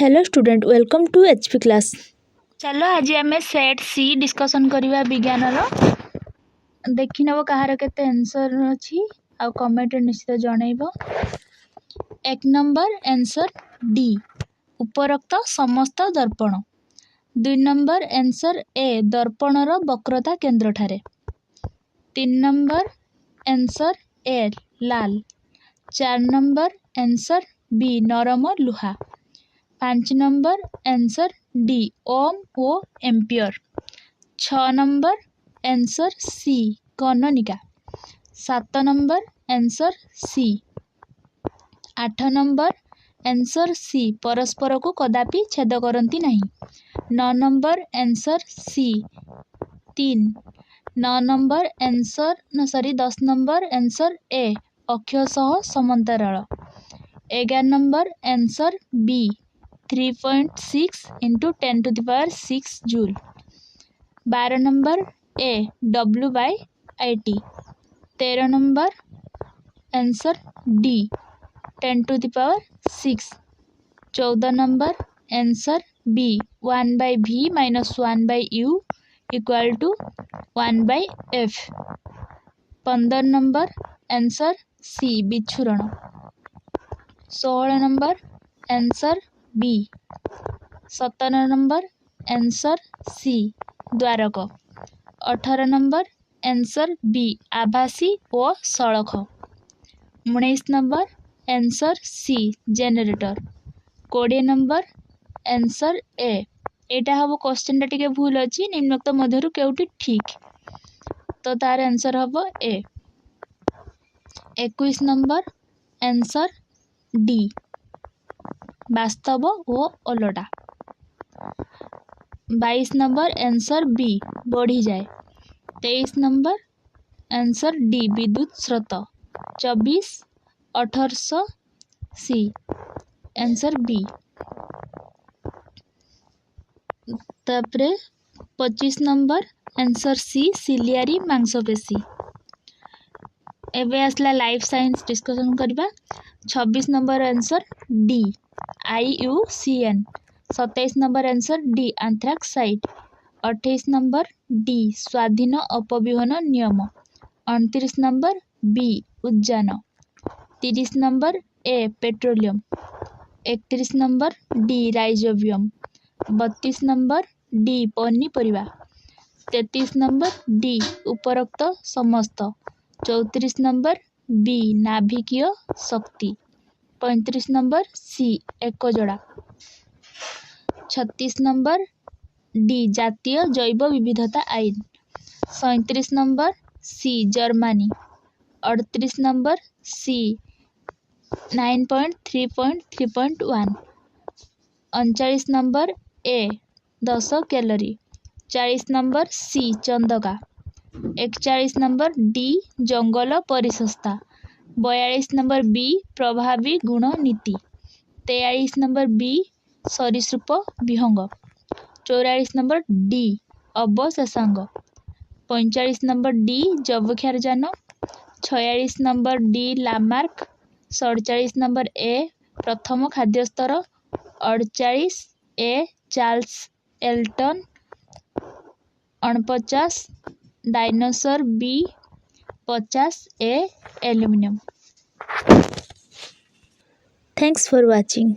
Hello student, welcome to HP class. ଚାଲ, ଆଜି ଆମେ ସେଟ୍ ସି ଡିସ୍କସନ୍ କରିବା ବିଜ୍ଞାନର। ଦେଖିନେବ କାହାର କେତେ ଆନ୍ସର୍ ଅଛି ଆଉ କମେଣ୍ଟରେ ନିଶ୍ଚିତ ଜଣେଇବ। 1 ନମ୍ବର ଆନ୍ସର୍ ଡି, ଉପରୋକ୍ତ ସମସ୍ତ ଦର୍ପଣ। 2 ନମ୍ବର ଆନ୍ସର୍ ଏ, ଦର୍ପଣର ବକ୍ରତା କେନ୍ଦ୍ରଠାରେ। 3 ନମ୍ବର ଆନ୍ସର୍ ଏ, ଲାଲ। 4 ନମ୍ବର ଆନ୍ସର୍ ବି, ନରମ ଲୁହା। 5 ନମ୍ବର ଆନ୍ସର୍ ଡି, ଓମ୍ ଓ ଏମ୍ପିୟର। 6 ନମ୍ବର ଆନ୍ସର୍ ସି, କନନିକା। 7 number answer C. 8 number answer C, ପରସ୍ପରକୁ କଦାପି ଛେଦ କରନ୍ତି ନାହିଁ। 9 number answer C, 3। 9 number answer ନା, ସରି, 10 ନମ୍ବର ଆନ୍ସର୍ ଏ, ଅକ୍ଷ ସହ ସମାନ୍ତରାଳ। 11 number answer B, 3.6 into 10 to the power 6 joule. 12 number A, W by I T. 13 number answer D, 10 to the power 6। 14 number answer B, one by V minus one by U equal to one by F. 15 number answer C, ବିଚ୍ଛୁରଣ। 16 number answer ବି। 17 number answer C, ଦ୍ୱାରକ। 18 number answer B, ଆଭାସୀ ଓ ସଳଖ। 19 number answer C, generator. 20 number answer ଏ। ଏଇଟା ହେବ, କ୍ୱେଶ୍ଚିନ୍ଟା ଟିକେ ଭୁଲ ଅଛି। ନିମ୍ନୋକ୍ତ ମଧ୍ୟରୁ କେଉଁଟି ଠିକ୍? ତ ତାର ଆନ୍ସର୍ ହେବ ଏ। 21 ନମ୍ବର ଆନ୍ସର୍ ଡି, ବାସ୍ତବ ଓ ଓଲଟା। 22 ନମ୍ବର ଆନ୍ସର୍ ବି, ବଢ଼ିଯାଏ। 23 ନମ୍ବର ଆନ୍ସର୍ ଡି, ବିଦ୍ୟୁତ ସ୍ରୋତ। 24, 1800, ସି, ଆନ୍ସର୍ ବି। ତାପରେ 25 ନମ୍ବର ଆନ୍ସର୍ ସି, ସିଲିଆରୀ ମାଂସପେଶୀ। ଏବେ ଆସିଲା ଲାଇଫ୍ ସାଇନ୍ସ ଡିସ୍କସନ୍ କରିବା। 26 number answer D, IUCN। 27 number answer D, anthracite. 28 number D, ସ୍ୱାଧୀନ ଅପବିହନ ନିୟମ। 29 ନମ୍ବର ବି, ଉଦ୍ଜାନ। 30 number A, petroleum. 31 number D, rhizobium. 32 number D, ପନିପରିବା। 33 ନମ୍ବର ଡି, ଉପରୋକ୍ତ ସମସ୍ତ। 34 ନମ୍ବର ବି, ନାଭିକୀୟ ଶକ୍ତି। 35 ନମ୍ବର ସି, ଏକଜୋଡ଼ା। 36 ନମ୍ବର ଡି, ଜାତୀୟ ଜୈବ ବିବିଧତା ଆଇନ। 37 number C, Germany. 38 number C, 9.3.3.1। 39 number ଏ, 10 calorie. 40 number C, Chandaka. 41 number D, ଜଙ୍ଗଲ ପରିସଂସ୍ଥା। 42 ନମ୍ବର ବି, ପ୍ରଭାବୀ ଗୁଣ ନୀତି। 43 ନମ୍ବର ବି, ସରୀସୃପ ବିହଙ୍ଗ। 44 ନମ୍ବର ଡି, ଅବଶେଷାଙ୍ଗ। 45 ନମ୍ବର ଡି, ଯବକ୍ଷାରଜାନ। 46 number D, Lamarck. 47 number A, ପ୍ରଥମ ଖାଦ୍ୟ ସ୍ତର। 48 A, Charles Elton. 49 dinosaur B. 50 A, aluminium. Thanks for watching.